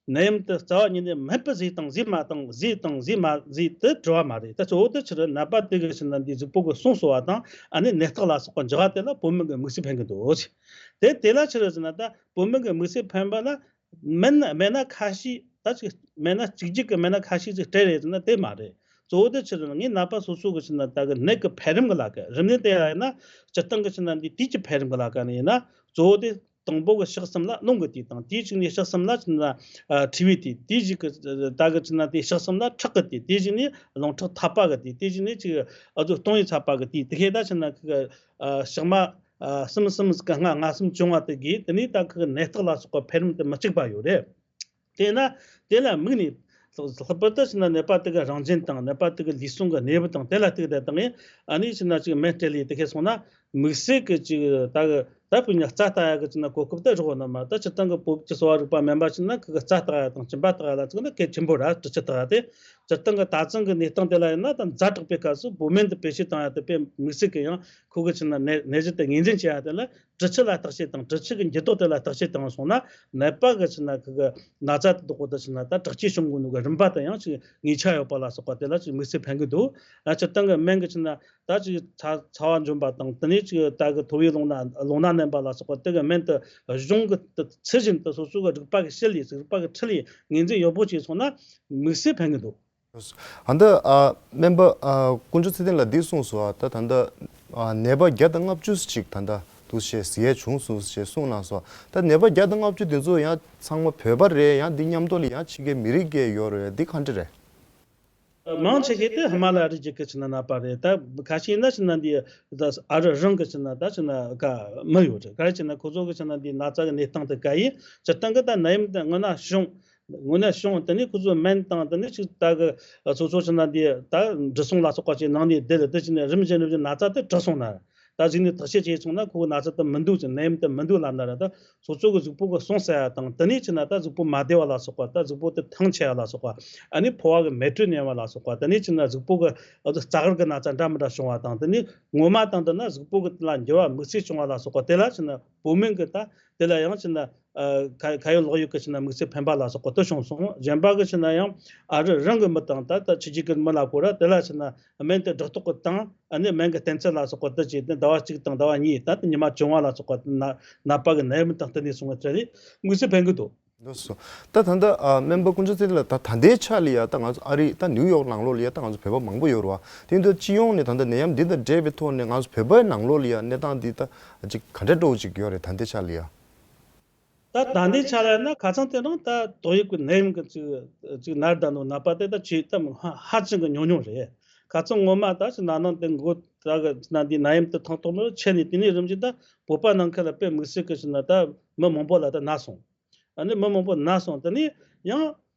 ནད་ཡམས་དེ་རྩ་བ་ཉིད་ནས་མེད་པར་བཟོས་དང་བཟོས་མ་དང་བཟོས་དང་བཟོས་མ་བཟོས་དེ་དྲི་བ་མ་རེད། ད་གཙོ་བོ་དེ་ཕྱིར་ནད་པ་དེ་གི་ཕྱིར་ན་འདི་གཟུགས་པོ་གི་སྲུང་སོ་བ་དང་ཨ་ནི་ནད་རྟགས་ལ་སོགས་པ་འཇོག་པ་དེ་ལ་བོད་སྨན་གི་དམིགས་བསལ་ཕན་གི་འདུག་ཟེར། དེ་དེ་ལ་ཕྱིར་ཟེར་ན་ད་བོད་སྨན་གི་དམིགས་བསལ་ཕན་པ་ལ་སྨན་སྨན་སྣ་ཁ་ཤས་ད་ཅིག་སྨན་སྣ་གཅིག་གྱུར་གི་སྨན་སྣ་ཁ་ཤས་ཅིག་སྤྲད་རེད་ཟེར་ན་དེ་མ་རེད། གཙོ་བོ་དེ་ཕྱིར་ངས་ནད་པ་སོ་སོ་གི་ཕྱིར་ན་ད་གི་ནད་གི་འཕེལ་རིམ་གི་ལ་ཀ་རིམས་ནད་དེ་ཡང་ཡིན་ན་སྤྱིར་བཏང་གི་ཕྱིར་ན་འདི་དུས་ཀྱི་འཕེལ་རིམ་གི་ལ་ཀ་ནས་ཡིན་ན་གཙོ་བོ་དེ། དང་པོ་གི་ཕྱག་གསུམ་ལ་རླུང་གི་དུས་དང་། དེའི་གཅིག་ནས་ཕྱག་གསུམ་ལ་ཕྱིན་ན་མཁྲིས་པའི་དུས། དེའི་གཞུག་གི་ད་གི་ཕྱིན་ན་དེ་ཕྱག་གསུམ་ལ་ཁྲག་གི་དུས། དེའི་གཞུག་ནས་རླུང་ཁྲག་འཐབ་པ་གི་དུས། དེའི་གཞུག་ནས་ཅིག་ཨ་ཚོ་སྟོང་ཡིས་འཐབ་པ་གི་དུས། དེ་ཁའི་ད་ཕྱིན་ན་ཁི་གི་ཕྱག་མ་གསུམ་གསུམ་གི་ལྔ་ལྔ་གསུམ་བྱུང་བ་དེ་གིས་དེ་ནས་ད་ཁི་གི་ནད་རྟགས་ལ་སོགས་པ་འཕེལ་རིམ་དེ་མི་གཅིག་པ་ཡོད་རེད། དེས་ན་དེ་ལ་དམིགས་ནས་ལྷག་པར་དུ་ཕྱིན་ན་ནད་པ་དེ་གི་རང་བཞིན་དང་ནད་པ་དེ་གི་ལུས་ཟུངས་ཀྱི་གནས་བབ་དང་དེ་ལ་གཏུགས་ཏེ་དང་ཨ་ནི་ཕྱིན་ན་ཅིག་སྨན་སྤྲད་ལས་དེ་ཁས་སོང་ན། དམིགས་བསལ་གྱི་ཅིག་ད་གི་ད་བུ་ཉག་རྩ་ལྟ་ཡ་གི་ཅིག་ན་གོ་སྐབས་ད་རོགས་ན་མ། ད་སྤྱིར་བཏང་གི་བོད་ཀྱི་གསོ་བ་རིག་པ་སྨན་པ་ཕྱིན་ན་ཁི་གི་རྩ་ལྟ་ཡ་དང་གཅིན་པ་ལྟ་ཡ་ལ་ཅིག་ན་གལ་ཆེན་པོ་ར། དྲི་ཆུ་ལྟ་ཡ་དེ་སྤྱིར་བཏང་གི་ད་ཚང་གི་གནས་སྟངས་དེ་ལ་ཡིན་ན་ད་ཛ་དྲག་པའི་སྐབས་སུ་བོད་སྨན་དེ་བེད་སྤྱོད་བཏང་ཡ་དེ་དཔེ་དམིགས་བསལ་གྱི་ཡང་ཁོ་གི་ཕྱིན་ན་ནད་ནད་གཞི་དེ་ངོས་འཛིན་བྱེད་ཡ་དེ་ལ་དྲི་ཆུ་ལ་བརྟག་དཔྱད་དང་དྲི་ཆུ་གི་འགྱུར་ལྡོག་དེ་ལ་བརྟག་དཔྱད་བཏང་སོང་ན་ནད་པ་གི་ཕྱིན་ན་ཁི་གི་ན་ཚ་དེ་དག་གོ་དེ་ཕྱིན་ན་ད་དྲག་སྐྱེད་བྱུང་དགོས་ནོ་གི་རིམ་པ་དེ་ཡང་ཅིག་ངེས་ཆ་ཡོད་པ་ལ་སོགས་པ་དེ་ལ་ཅིག་དམིགས་བསལ་ཕན་གི་འདུག་ཨ་སྤྱིར་བཏང་གི་སྨན་གི་ཕྱིན་ན། ད་ཅིག་ཚ་ཚ་བ་འཇོམས་པ་དང་དེ་ནས་ཅིག་ད་གི་ཐོ་བའི་རླུང་ན་རླུང་ན་མནན་པ་ལ་སོགས་པ་དེ་གི་སྨན་དེ་གཞུང་གི་དེ་ཚུལ་བཞིན་དུ་སོ་སོ་གི་རིག་པ་གི་ཞི་ལས་རིག་པ་གི་ཁྲིད་ལས་ངོས་འཛིན་ཡག་པོ་བྱས་སོང་ན་དམིགས་བསལ་ཕན་གི་འདུག་ཨ་ད་ཨ་སྨན་པ་ཨ་དཀོན་མཆོག་ཚེ་བརྟན་ལགས་འདི་གསུངས་སོང་། ཨ་ད་ད་ད་ ཨ། ནད་པ་བརྒྱ་དང་ལྔ་བཅུ་ཅིག་ད་ལྟ་འདུག་སེ་གཟིགས་ཡས་བྱུང་སོང་ཞེས་གསུངས་གནང་སོང་། ད་ནད་པ་བརྒྱ་དང་ལྔ་བཅུ་དེ་ཚོ་ཡང་ཚང་མ་བོད་པ་རེད། ཡང་འདི་མཉམ་དུ་ལ་ཡང་ཕྱི་རྒྱལ་མི་རིགས་ཀྱི་ཡོད་རེད། འདི་ག་འདྲ་རེད། མང་ཆེ་ཤོས་དེ་ཧི་མ་ལ་ཡ་རི་རྒྱུད་ཀྱི་ཕྱི་ན་ནད་པ་རེད། ད་ཁ་ཤས་ན་ཕྱི་ན་འདི་ད་ཨ་རི་རང་གི་ཕྱི་ན་ད་ཕྱི་ན་ག་མི་ཡོད་རེད། ག་རེ་ཕྱི་ན་ཁོ་ཚོ་གི་ཕྱི་ན་འདི་ན་ཚ་གི་གནས་སྟངས་དེ་ག་ཡིན། སྤྱིར་བཏང་གི་ད་ནད་ཡམས་དེ་སྔོན་ན་བྱུང་། དངོས་གནས་བྱུང་། དེ་ནས་ཁོ་ཚོས་སྨན་དང་དེ་ནས་ཅིག་ད་གི་སོ་སོ་ཕྱི་ན་འདི་ད་འབྲི་སྲུང་ལ་སོགས་པ་ཅིག་གནང་ནས་བསྡད་ལ། དེ་ཕྱི་ནས་རིམ་བཞིན་རིམ་བཞིན་ན་ཚ་དེ་དྲག་སོང་ན། ད་གཞུག་ནས་བརྟག་དཔྱད་བྱས་སོང་ན་ཁོ་གི་ན་ཚ་དེ་མི་འདུག་ཅིང་ནད་ཡམས་དེ་མི་འདུག་ལབ་ན་ར། ད་སོ་སོ་གི་གཟུགས་པོ་གི་སྲུང་ཟ་ཡ་དང་། དེ་ནས་ཕྱི་ན་ད་གཟུགས་པོ་མ་བདེ་བ་ལ་སོགས་པ། ད་གཟུགས་པོ་དེ་ཐང་ཆད་ཡ་ལ་སོགས་པ། ཨ་ནི་ཕོ་བ་གི་མེ་དྲོད་ཉམས་པ་ལ་སོགས་པ། དེ་ནས་ཕྱི་ན་གཟུགས་པོ་གི་ཨ་ཙི་རྩ་གར་གི་ན་ཚ་འདྲ་མི་འདྲ་བྱུང་བ་དང་། དེ་ནས་ངོ་མ་དང་དེ་ན་གཟུགས་པོ་གི་ལ་འགྱུར་བ་མིག་ཚད་བྱུང་བ་ལ་སོགས་པ། དེ་ལ་ཕྱི་ན་བོད་སྨན་གི་ད་དེ་ལ་ཡང་ཕྱི་ན། ཨ། ཁ་ཁ་ཡོད་ལག་ཡོད་ཀྱི་ཕྱི་ན་དམིགས་བསལ་ཕན་པ་ལ་སོགས་པ་དེ་བྱུང་སོང་། གཞན་པ་གི་ཕྱི་ན་ཡང་ཨ་རི་རང་གི་མི་དང་ད་ལྟ་ཕྱི་རྒྱལ་གི་མི་ལ་གོ་ར། དེ་ལ་ཕྱི་ན་སྨན་དེ་སྦྲག་ཐོག་གི་བཏང་། ཨ་ནི་སྨན་གི་བསྟེན་ཚད་ལ་སོགས་པ་དེ་བྱས་ཏེ་ཟླ་བ་གཅིག་དང་ཟླ་བ་གཉིས། ད་ལྟ་ཉི་མ་བཅོ་ལྔ་ལ་སོགས་པ་ན་ནད་པ་གི་ནད་ཡམས་དང་བསྟུན་ནས་སོང་བ་ཚད་ལས་དམིགས་བསལ་ཕན་གི་འདུག། ལགས་སོ། ད་ད་ལྟ་ཨ་སྨན་པ་དཀོན་མཆོག་ཚེ་རིང་ལགས། ད་ད་ལྟའི་ཆ་ལ་ཡ་ད་ང་ཚོ་ཨ་རི་ད་ནིའུ་ཡོག་ནང་ལོགས་ལ་ཡ་ད་ང་ཚོ་བོད་པ་མང་པོ་ཡོད་རེད་བ། དེ་འདྲ་སྤྱི་ཡོངས་ནས་ད་ལྟ་ནད་ཡམས་འདི་དང་འབྲེལ་བའི་ཐོག་ནས་ང་ཚོ་བོད་པའི་ནང་ལོགས་ལ་ཡ་གནས་སྟངས་འདི་ད་ཅིག་ག་འདྲ་འདྲ་བོ་ཅིག་ཡོད་རེད་ད་ལྟའི་ཆ་ལ་ཡ། ད་ད་ལྟའི་ཆ་ལ་ཡིན་ན་ཁ་སང་དེ་རིང་ད་ཏོག་དབྱིབས་ཀྱི་ནད་ཡམས་ཀྱི་ཅིག་ཅིག་ནར་ད་ནོ་ནད་པ་དེ་ད་ཇེ་ད་ཧ་ཧ་ཅང་གི་ཉུང་ཉུང་རེད། ཁ་སང་ངོ་མ་ད་ཅིག་ན་ནིང་དེ་འགོ་ད་གི་ན་འདི་ནད་ཡམས་དེ་ཐང་ཐོག་མར་ཆད་ནས། དེ་ནས་རིམ་བཞིན་ད་བོད་པ་ནང་ཁུལ་ལ་དཔེ་དམིགས་བསལ་གི་ཞིག་ན་ད་མི་མང་པོ་ལ་ད་ན་སོང་། ཨ་ནི་མི་མང་པོ་ན་སོང་། དེ་ནས་ཡང་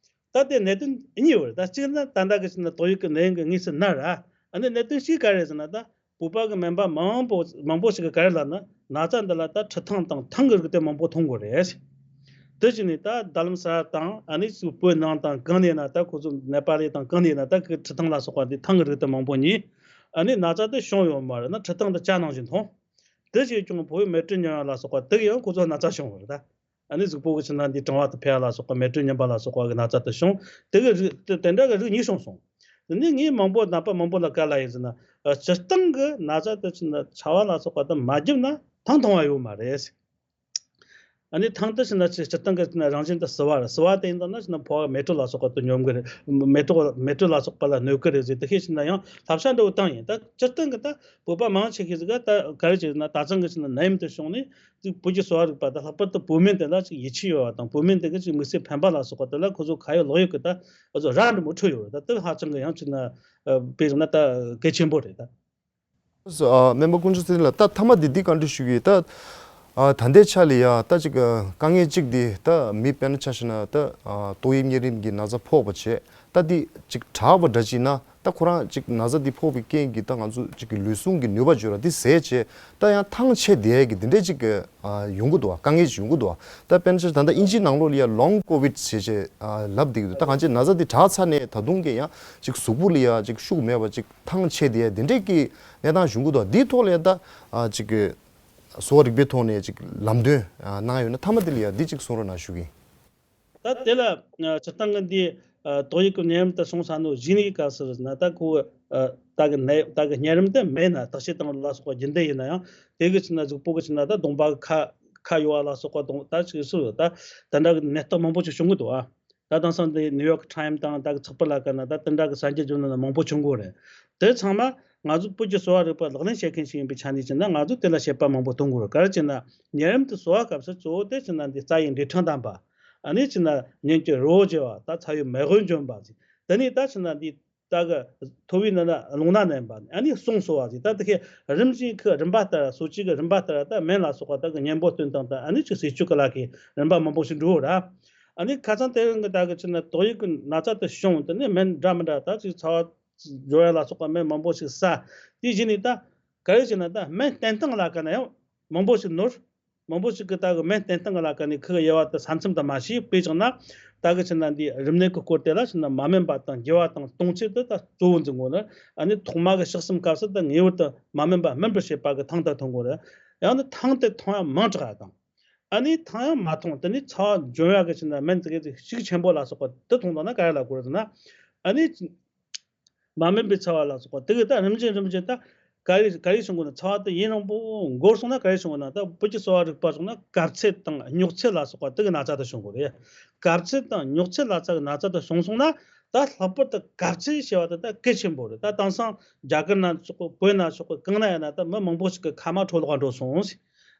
ད་དེ་གནད་དོན་གཉིས་ཡོད་རེད། ད་གཅིག་ན་ད་ལྟ་གི་ཞིག་ན་ཏོག་དབྱིབས་ཀྱི་ནད་ཡམས་ཀྱི་དངོས་སུ་ན་ར། ཨ་ནི་གནད་དོན་གཅིག་ག་རེ་ཟེར་ན་ད། བོད་པ་གི་སྨན་པ་མང་པོ་མང་པོ་ཞིག་གིས་ག་རེ་ལབ་ན། ན་ཚ་འདི་ལ་ད་འཕྲུལ་ཐང་དང་ཐང་གི་རིགས་དེ་མང་པོ་འཐུང་དགོས་རེད། དེ་བཞིན་ནས་ད་རྡ་རམ་ས་ལ་དང་ཨ་ནི་སུ་བོད་ནང་དང་གང་ནས་ན་ད་ཁོ་ཚོ་ནེ་པ་ལི་དང་གང་ནས་ན་ད་གི་འཕྲུལ་ཐང་ལ་སོགས་པ་འདི་ཐང་གི་རིགས་དེ་མང་པོ་ཉོས། ཨ་ནི་ན་ཚ་དེ་བྱུང་ཡོད་མ་རེད་ན་འཕྲུལ་ཐང་དེ་ཇ་ནང་བཞིན་འཐུང་། དེ་བྱས་ཀྱང་བོད་མེ་དྲོད་ཉམས་ཡ་ལ་སོགས་པ་དེ་གི་ཡང་ཁོ་ཚོ་ན་ཚ་བྱུང་བ་རེད་ད། ཨ་ནི་གཟུགས་པོ་གི་ཕྱི་ན་འདི་གྲང་བ་དང་འཕེལ་བ་ལ་སོགས་པ་མེ་དྲོད་ཉམས་པ་ལ་སོགས་པ་གི་ན་ཚ་དེ་བྱུང་། དེ་གི་རིགས་དེ་དེ་འདྲ་གི་རིགས་གཉིས་བྱུང་སོང་། དེ་ནས་ངས་མང་པོ་ནད་པ་མང་པོ་ལ་ག་ལ་ཡིན་ཟེར་ན། ཨ། སྤྱིར་བཏང་གི་ན་ཚ་དེ་ཕྱི་ན་ཚ་བ་ལ་སོགས་པ་དེ་མ་བརྒྱབ་ན་ཐང་འཐུང་བ་ཡོད་མ་རེད། ཨ་ནི་ཐང་དེ་ཕྱི་ན་སྤྱིར་བཏང་གི་ཕྱི་ན་རང་བཞིན་དུ་བསིལ་བ་རེད། བསིལ་བ་དེ་ཡིན་དང་ན་ཕྱི་ན་ཕོ་བ་མེ་དྲོད་ལ་སོགས་པ་དེ་སྙོམས་གི་རེད། མེ་དྲོད་མེ་དྲོད་ལ་སོགས་པ་ལ་གནོད་གི་རེད་ཟེར། དེ་ཤེས་ཕྱི་ན་ཡང་བསླབ་བྱ་འདྲ་བོ་བཏང་ཡིན། ད་སྤྱིར་བཏང་གི་ད་བོད་པ་མང་ཆེ་ཤོས་ཟིག་ག་ད་ག་རེ་བྱས་ན་ད་ཚང་གི་ཕྱི་ན་ནད་ཡམས་དེ་བྱུང་ནས། ཅིག་བོད་ཀྱི་གསོ་བ་རིག་པ་དང་ལྷག་པར་དུ་བོད་སྨན་དེ་ལ་ཅིག་ཡིད་ཆེས་ཡོད་པ་དང་། བོད་སྨན་དེ་གི་ཅིག་དམིགས་བསལ་ཕན་པ་ལ་སོགས་པ་དེ་ལ་ཁོ་ཚོ་ཁ་ཡོད་ལག་ཡོད་ཀྱི་ད་ཨ་ཚོ་ར་འདྲ་མོ་འཕྲོད་ཡོད་རེད། ད་དེ་ཧ་ཅང་གི་ཡང་ཅིག་ན་ཨ་དཔེ་བཞག་ན་ད་གལ་ཆེན་པོ་རེད་ད། ཨ། སྨན་པ་དཀོན་མཆོག་ཚེ་རིང་ལགས། ད་མཐའ་མ་འདི་འདི་བཀའ་འདྲི་ཞུ་གི་ཡོད། ད་ཨ་ད་ལྟའི་ཆ་ལ་ཡ་ད་ཅིག་ཨ་དཀའ་ངལ་གཅིག་འདི་ད་མི་དཔེར་ན་ཆ་བཞག་ན་ད་ཨ་ཏོག་དབྱིབས་གཉན་རིམས་ཀྱི་ན་ཚ་ཕོག་པ་བྱས། ད་འདི་ཅིག་དྲག་པ་འདྲ་ཅིག་ན། ད་ཁོ་རང་ཅིག་ན་ཚ་འདི་ཕོག་པའི་རྐྱེན་གྱིས་ད་ང་ཚོ་ཅིག་གི་ལུས་ཟུངས་ཀྱི་ནུས་པ་འཇོར་བ་འདི་ཟད་བྱས། ད་ཡང་ཐང་ཆད་བསྡད་ཡས་ཀྱི་འདི་འདྲས་ཅིག་གི་ཨ་ཡོང་གི་འདུག་བ། དཀའ་ངལ་ཅིག་ཡོང་གི་འདུག་བ། ད་དཔེར་ན་ཆ་ད་ལྟ་ཨིན་ཇིའི་ནང་ལོགས་ལ་ཡ་ལོང་ཀོ་བིད་ཟེར་བྱས་ཨ་ལབ་བསྡད་ཀྱི་འདུག་ད་གང་ཅི་ན་ཚ་འདི་དྲག་ཚར་ནས་ད་དུང་གི་ཡང་ཅིག་གཟུགས་པོ་ལ་ཡ་ཅིག་ཤུགས་མེད་པ་ཅིག་ཐང་ཆད་བསྡད་ཡས་འདི་འདྲས་ཀྱི་གནས་སྟངས་ཡོང་གི་འདུག་བ། འདིའི་ཐོག་ལ་ཡ་ད་ཨ་ཅིག་གི་གསོ་བ་རིག་པའི་ཐོག་ནས་ཅིག་ལམ་སྟོན་ཨ་གནང་ཡོད་ན། མཐའ་མ་འདི་ལ་ཡ་འདི་ཅིག་གསུང་རོགས་གནང་ཞུ་གི་ཡིན། ད་དེ་ལ་ཨ་སྤྱིར་བཏང་གི་འདི་ཨ་ཏོག་དབྱིབས་ཀྱི་ནད་ཡམས་དེ་བྱུང་ཚར་ནོ་གཞི་ནས་ག་ཟེར་ན། ད་ཁོ་ཨ་ད་གི་ནད་ད་གི་གཉན་རིམས་དེ་མེད་ན་བརྟག་དཔྱད་བཏང་ལ་སོགས་པ་རྒྱུན་ལྡན་ཡིན་ན་ཡང་། དེ་གི་ཕྱི་ན་གཟུགས་པོ་གི་ཕྱི་ན་ད་གདོང་པ་གི་ཁ་ཁ་གཡོ་བ་ལ་སོགས་པ་གདོང་ད་ཅིག་སུ་ད་དེ་འདྲ་གི་ནད་རྟགས་མང་པོ་ཅིག་བྱུང་གི་འདུག་ཨ། ད་དེང་སང་འདི་ནིའུ་ཡོག་ཊའིམ་དང་ད་གི་ཚགས་པར་ལ་ག་ན་ད་དེ་འདྲ་གི་གསར་འགྱུར་བརྗོད་ན་མང་པོ་བྱུང་གི་རེད། དེ་ཚང་མ་ང་ཚོ་བོད་ཀྱི་གསོ་བ་རིག་པ་ལག་ལེན་བྱེད་མཁན་ཞིག་ཡིན་པའི་ཆ་ནས་བྱས་ན། ང་ཚོ་དེ་ལ་དཔྱད་པ་མང་པོ་གཏོང་དགོས་རེད། ག་རེ་བྱས་ན་ཉེ་རིམ་དུ་གསོ་བ་སྐབས་སུ་གཙོ་བོ་དེ་བྱས་ན་འདི་རྩ་ཡི་འབྲས་ཕྲེང་ལྡན་པ། ཨ་ནི་བྱས་ན་གཉེན་གྱི་རོ་བརྗེ་བ། ད་ཚ་བའི་མེ་དབོན་འཇོམས་པ་ཟིག་དེ་ནས་ད་བྱས་ན་འདི་ད་གི་ཐོ་བའི་ནང་ན་རླུང་ནད་མནན་པ། ཨ་ནི་སྲུང་གསོ་བ་ཟིག་ད་དེ་ཁའི་རིམ་བཞིན་གི་རིམ་པ་ལྟར་གསོ་བཅོས་ཀྱི་རིམ་པ་ལྟར་ད་སྨན་ལ་སོགས་པ་ད་གི་གཉེན་པོ་སྟོན་སྟངས་དང་། ཨ་ནི་ཅིག་ཟས་སྤྱོད་ཀྱི་ལ་ཁའི་རིམ་པ་མང་པོ་ཞིག་འགྲོ་ར། ཨ་ནི་ཁ་སང་དེ་རིང་གི་ད་གི་བྱས་ན་ཏོག་དབྱིབས་ཀྱི་ན་ཚ་དེ་བྱུང་། དེ་ནས་སྨན་འདྲ་མི་འདྲ་ད་ཅིག་ཚ་བ་སྦྱོར་ཡ་ལ་སོགས་པ་སྨན་མང་པོ་ཞིག་ཟ། དེ་བཞིན་ནས་ད་ག་རེ་བྱས་ན་ད་སྨན་བསྟེན་སྟངས་ལ་ཀ་ན་ཡང་མང་པོ་ཞིག་ནོར། མང་པོ་ཞིག་གིས་ད་གི་སྨན་བསྟེན་སྟངས་ལ་ཀ་ནས་ཁོའི་དབྱེ་བ་དེ་ས་མཚམས་དུ་མ་ཕྱེ། དཔེ་བཞག་ན་ད་གི་བྱས་ན་འདི་རིམས་ནད་ཀྱི་སྐོར་དེ་ལ་བྱས་ན་མ་སྨན་པ་དང་དགེ་བ་དང་སྟོང་ཚེ་དེ་ད་གཙོ་བོ་འཛིན་དགོས་ནི། ཨ་ནི་ཐོག་མ་གི་གཤགས་གསུམ་སྐབས་སུ་ད་ངེས་པར་དུ་མ་སྨན་པ་སྨན་པར་བྱེད་པ་གི་ཐང་དེ་འཐུང་དགོས་རེད། ཡང་ན་ཐང་དེ་འཐུང་ཡ་མང་དྲགས་དང་། ཨ་ནི་ཐང་ཡང་མ་འཐུང་། དེ་ནི་ཚ་བ་འཇོམས་ཡག་གི་བྱས་ན་སྨན་ཙི་གེ་ཙི་ཤུགས་ཆེན་པོ་ལ་སོགས་པ་དེ་འཐུང་དང་ན་ག་རེ་ལ་གོ་རེད་ཟེར་ན། ཨ་ནི་མ་སྨན་པའི་ཚ་བ་ལ་སོགས་པ་དེ་གི་ད་རིམ་བཞིན་རིམ་བཞིན་ད་ག་རེ་ག་རེ་བྱུང་གོ་ན། ཚ་བ་དེ་ཡུན་རིང་པོ་འགོར་སོང་ན་ག་རེ་བྱུང་གོ་ན། ད་བོད་ཀྱི་གསོ་བ་རིག་པ་སོང་ན་གབ་ཚད་དང་རྙོག་ཚད་ལ་སོགས་པ་དེ་གི་ན་ཚ་དེ་བྱུང་གོ་རེད། གབ་ཚད་དང་རྙོག་ཚད་ལ་སོགས་ཀྱི་ན་ཚ་དེ་བྱུང་སོང་ན། ད་ལྷག་པར་དུ་གབ་ཚད་ཞེས་པ་དེ་ད་གལ་ཆེན་པོ་རེད། ད་དེང་སང་རྒྱ་གར་ན་ཆོག་གི། བོད་ན་ཆོག་གི། གང་ན་ཡིན་ན་ད་མི་མང་པོ་ཞིག་གི་ཁ་མ་འཕྲོ་བརླག་འགྲོ་སོང་ཟེར།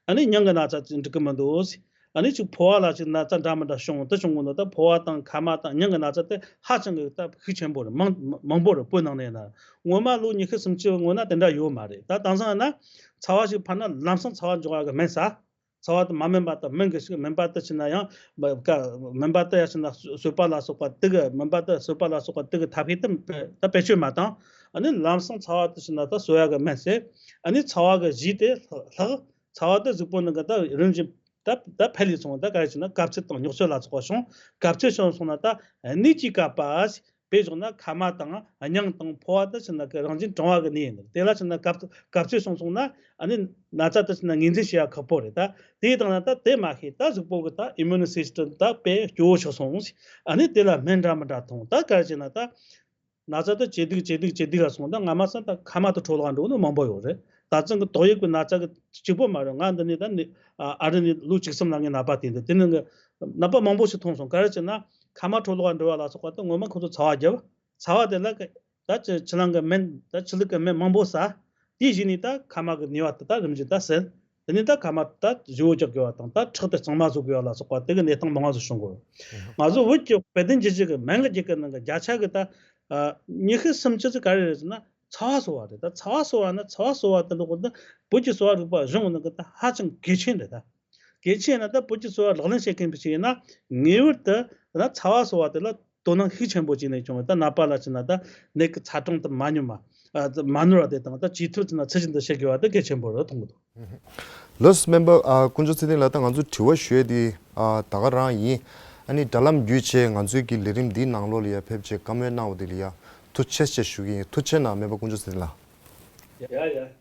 ཨ་ནི་མྱིང་གི་ན་ཚ་ཅིག་འགྲིག་གི་མི་འདུག་ཟེར། ཨ་ནི་ཅིག་ཕོ་བ་ལ་ཅིག་ན་ཚ་འདྲ་མི་འདྲ་བྱུང་། དེ་བྱུང་གི་འདུག་ད་ཕོ་བ་དང་ཁ་མ་དང་མྱིང་གི་ན་ཚ་དེ་ཧ་ཅང་གི་ད་ཤུགས་ཆེན་པོ་རེད། མང་མང་པོ་རེད། བོད་ནང་ནས་ཡིན་ན། སྔོན་མ་ལོ་ཉི་ཤུ་སུམ་ཅུ་སྔོན་ན་དེ་འདྲ་ཡོད་མ་རེད། ད་དེང་སང་ཡིན་ན་ཚ་བ་ཞིག་འཕར་ན་ལམ་སང་ཚ་བ་འཇོག་ཡ་གི་སྨན་ཟ། ཚ་བ་དེ་མ་སྨིན་པ་དང་སྨིན་གི་ཞིག་སྨིན་པ་དེ་ཕྱིན་ན་ཡང་། མ་ཀ་སྨིན་པ་དེ་ཡང་ཕྱིན་ན་གསོ་སོས་པ་ལ་སོགས་པ་དེ་གི། སྨིན་པ་དེ་གསོས་པ་ལ་སོགས་པ་དེ་གི་ཐབས་ཤེས་དེ་ད་བེད་སྤྱོད་མ་བཏང་། ཨ་ནི་ལམ་སང་ཚ་བ་དེ་ཕྱིན་ན་ད་གསོ་ཡ་གི་སྨན་ཟས། ཨ་ནི་ཚ་བ་གི་གཞི་དེ་ལྷག་ཚ་བ་དེ་གཟུགས་པོ་ནང་གི་ད་རིམ་བཞིན་ད་ད་འཕེལ་ལས་སོང་། ད་ག་རེ་བྱས་ན་གབ་ཚད་དང་རྙོག་ཚད་ལ་སོགས་པ་བྱུང་། གབ་ཚད་བྱུང་སོང་ན་ད་ནད་ཀྱིས་བཀབ་པ། དཔེ་བཞག་ན་ཁ་མ་དང་སྙིང་དང་ཕོ་བ་དེ་ཕྱིན་ན་གི་རང་བཞིན་གྲང་བ་གི་གནས་ཡིན། དེ་ལ་ཕྱིན་ན་གབ་གབ་ཚད་བྱུང་སོང་ན། ཨ་ནི་ན་ཚ་དེ་ཕྱིན་ན་ངོས་འཛིན་བྱེད་ཡ་ཁག་པོ་རེད། ད་དེ་དང་ན་ད་དེ་མ་ཤེས། ད་གཟུགས་པོ་གི་ད་ཨི་མུན་སི་སི་ཊམ་ད་དཔེ་སྐྱོ་བོ་ཆགས་སོང་། ཨ་ནི་དེ་ལ་སྨན་འདྲ་མི་འདྲ་འཐུང་། ད་ག་རེ་བྱས་ན་ད་ན་ཚ་དེ་ཇེ་སྡུག་ཇེ་སྡུག་ཇེ་སྡུག་ག་སོང་། ད་སྔ་མ་སང་ད་ཁ་མ་དེ་འཕྲོ་བརླག་འགྲོ་གི་ནི་མང་པོ་ཡོད་རེད། ད་ཙང་གི་ཏོག་དབྱིབས་ཀྱི་ན་ཚ་གི་གཅིག་པོ་མ་རེད། ང་འདི་ནས་ད་ནི་ཨ་རི་ནས་ལོ་བཅུ་གསུམ་ལ་ངས་ནད་པ་དེ་འདི་དེ་ནི་ནད་པ་མང་པོ་ཞིག་མཐོང་སོང་། ག་རེ་བྱས་ན་ཁ་མ་འཕྲོ་བརླག་འགྲོ་བ་ལ་སོགས་པ་དེ་སྔོན་མ་ཁོ་ཚོ་ཚ་བ་རྒྱབ། ཚ་བ་དེ་ལ་ད་ཆུ་ཆུ་ལང་གི་སྨན། ད་ཆུ་ལུད་ཀྱི་སྨན་མང་པོ་ཟ། དེའི་གཞི་ནས་ད་ཁ་མ་གི་ནུས་པ་དེ་ད་རིམ་བཞིན་ད་སད། དེ་ནས་ད་ཁ་མ་ད་བཞི་བོ་རྒྱག་དགོས་པ་དང་། ད་ཁྲག་དེ་གཙང་མ་བཟོ་དགོས་པ་ལ་སོགས་པ་དེ་གི་གནས་སྟངས་མང་བ་ཞིག་བྱུང་གོ། ང་ཚོ་བོད་ཀྱི་དཔེ་དེབ་འབྱེད་བྱེད་ཀྱི་སྨན་གྱི་རྒྱུད་ཀྱི་ནང་གི་བརྒྱ་ཆ་གི་ད་ཉི་ཤུ་སུམ་ཅུ་ཙམ་ག་རེ་རེད་ཟེར་ན་ཚ་བ་གསོ་བ་རེད། ད་ཚ་བ་གསོ་བ་ན་ཚ་བ་གསོ་བ་དེ་འདྲ་གོ་ད་བོད་ཀྱི་གསོ་བ་རིག་པ་གཞུང་ནང་གི་ད་ཧ་ཅང་གལ་ཆེན་རེད། ད་གལ་ཆེན་ན་ད་བོད་ཀྱི་གསོ་བ་ལག་ལེན་བྱེད་མཁན་པ་ཞིག་ཡིན་ན་ངེས་པར་དུ་ད་ཚ་བ་གསོ་བ་དེ་ལ་དོ་སྣང་ཤུགས་ཆེན་པོ་བྱས་ནས་བྱུང་བ། ད་ནད་པ་ལ་ཕྱིན་ན་ད་ནད་ཀྱི་ཚ་གྲང་དེ་མ་ཉམས་པ། ཨ་མ་ནོར་བ་དེ་དང་། ད་ཇེ་ཐུབ་ཙམ་ན་ཚད་གཞི་འདི་བྱེད་དགོས་པ་དེ་གལ་ཆེན་པོ་རེད་མཐོང་གི་འདུག། ལགས་སོ། སྨན་པ་ཨ་དཀོན་མཆོག་ཚེ་བརྟན་ལགས། ད་ང་ཚོ་དྲི་བ་ཞུ་ཡས་དེ་ཨ་ད་ག་རང་ཡིན། ཨ་ནི་དྲ་ལམ་བརྒྱུད་བྱས་ང་ཚོའི་གི་ལས་རིམ་འདིའི་ནང་ལོགས་ལ་ཡ་ཕེབས་བྱས་བཀའ་མོལ་གནང་བ་དེ་ལ་ཡ་ཐུགས་རྗེ་ཆེ་ཞུ་གི་ཡིན། ཐུགས་རྗེ་གནང་སྨན་པ་དཀོན་མཆོག་ཚེ་བརྟན་ལགས། ཡ་ཡ།